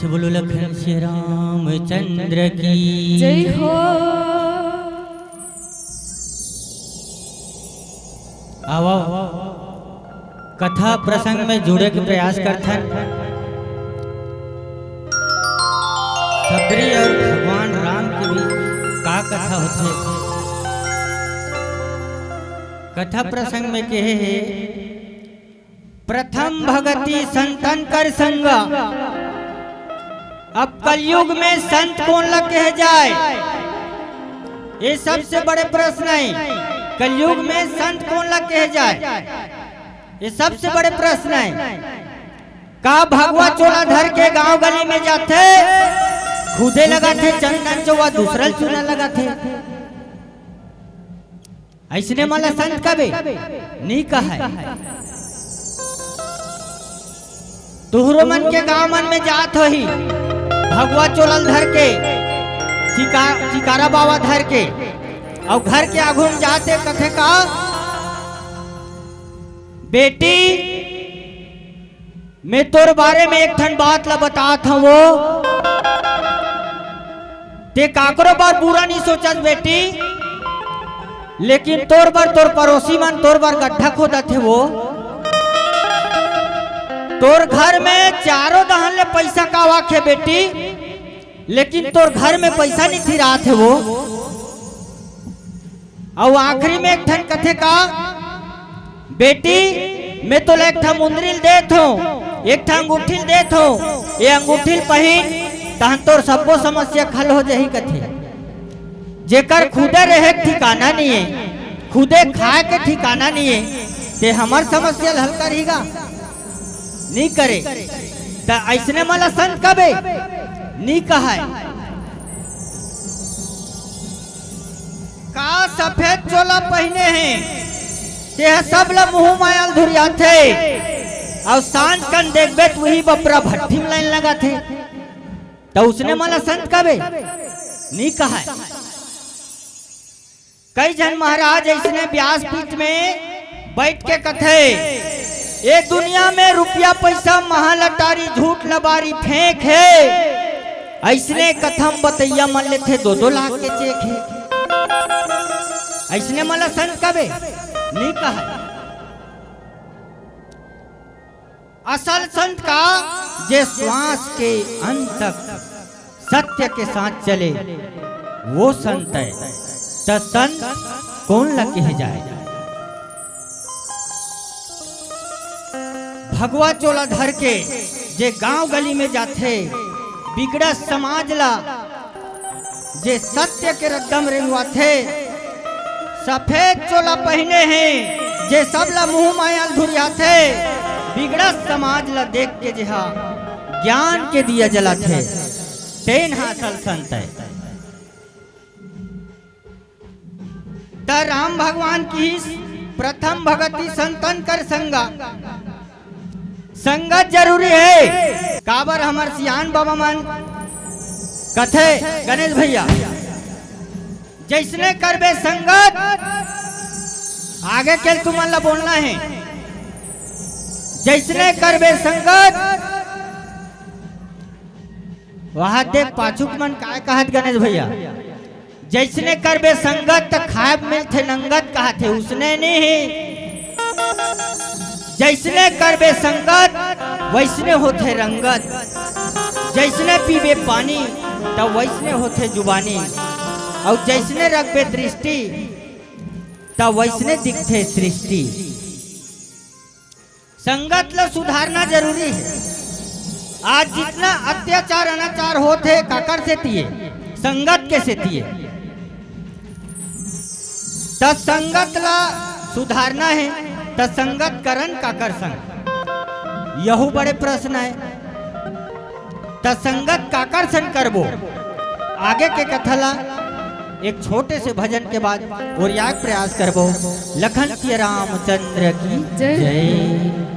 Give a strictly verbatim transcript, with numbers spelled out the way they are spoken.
से बोलो लखन सिया रामचंद्र की। जय हो। आवो, कथा प्रसंग में जुड़े के प्रयास करथन। सबरी और भगवान राम के बीच का कथा होथे? कथा प्रसंग में कहे हे, प्रथम भगति संतन कर संगा। अब कलयुग में संत कोन ला कहे जाए, ये सबसे बड़े प्रश्न है। कलयुग में संत कोन ला कहे जाए, ये सबसे बड़े प्रश्न है। का भगवा चोला धर के गांव गली में जाथे, खुदे लगाथे चंदन चौवा, दूसरा ल चूना लगाथे? अइसने मन ला संत कबे नी कहय। तुहरो मन के गांव मन में जात होही, भगवा चोला ल धर के, चिका-, चिकारा बावा धर के, अउ घर के आघू में जाथे, कथे का, "बेटी, मैं तोर बारे में एक ठन बात ला बतात हंव वो, ते काकरो बर बुरा नी सोचस बेटी, लेकिन तोर बर तोर पड़ोसी मन तोर बर गड्ढा खोदत हे वो। तोर घर में चारों दहन ले पैसा कावाक हे बेटी, लेकिन तोर घर में पैसा नी थिरात हे वो।" अउ आखिरी में एक ठन कथे का, "बेटी, मैं तोला एक ठा मुंदरी ल देत हंव, एक ठा अंगूठी ल देत हंव, ये अंगूठी ल पहिन, तहन तोर सब्बो समस्या खल हो जाही," कथे। जेकर खुदे रहे के ठिकाना नी हे, खुदे खाए के ठिकाना नी हे, ते हमर समस्या ल हल करही गा? नी करे। त अइसने मन ला संत कबे नी कहय। का सफेद चोला पहिने हे, तेह सब ल मुंह माया ल धुरियाथे, अउ सांझ कन देखबे त उही बपरा भट्ठी में लाइन लगाथे। त उसने मन ला संत कबे नी कहय। कई झन महाराज अइसने व्यासपीठ में बइठ के कथे, "ए दुनिया में रुपया पइसा, महल अटारी, झूठ लबारी फेंक हे, अइसने कथा म बतइया मन लेथे दो दो लाख के चेक हे।" अइसने मन ला संत कबे नी कहय। असल संत का, जे श्वास के अंत तक सत्य के साथ चले, वो संत है। त संत कोन ला कहे जाए? भगवा चोला धर के जे गांव गली में जाथे, बिगड़त समाज ला जे सत्य के रद्दा म रेंगवाथे, सफेद चोला पहिने हे, जे सब ला मुंह माया ल धुरियाथे, बिगड़त समाज ला देख के जेहा ज्ञान के दिया जलाथे, तेन ह असल संत हे। त राम भगवान किहिस, "प्रथम भगति संतन कर संगा।" संगत जरूरी हे। काबर हमर सियान बाबा मन कथे, गणेश भैया, "जइसने करबे संगत," आगे के तुमन ला बोलना हे, "जइसने करबे संगत," वहां देख पाछू के मन काय कहत गणेश भैया, "जइसने करबे संगत त खाए ब मिलथे नंगत," कहत हे, उसने नहीं। जइसने करबे संगत वइसने होथे रंगत, जइसने पीबे पानी त वइसने होथे जुबानी, अउ जइसने रखबे दृष्टि त वइसने दिखथे सृष्टि। संगत ल सुधारना जरूरी हे। आज जितना अत्याचार अनाचार होत हे, काकर सेती हे? संगत के सेती हे। त संगत ल सुधारना हे, त संगत करन काकर संग? यहू बड़े प्रश्न हे। त संगत काकर संग करबो? आगे के कथा ला एक छोटे से भजन के बाद ओरियाए के प्रयास करबो। लखन सिया रामचंद्र की जय। जय।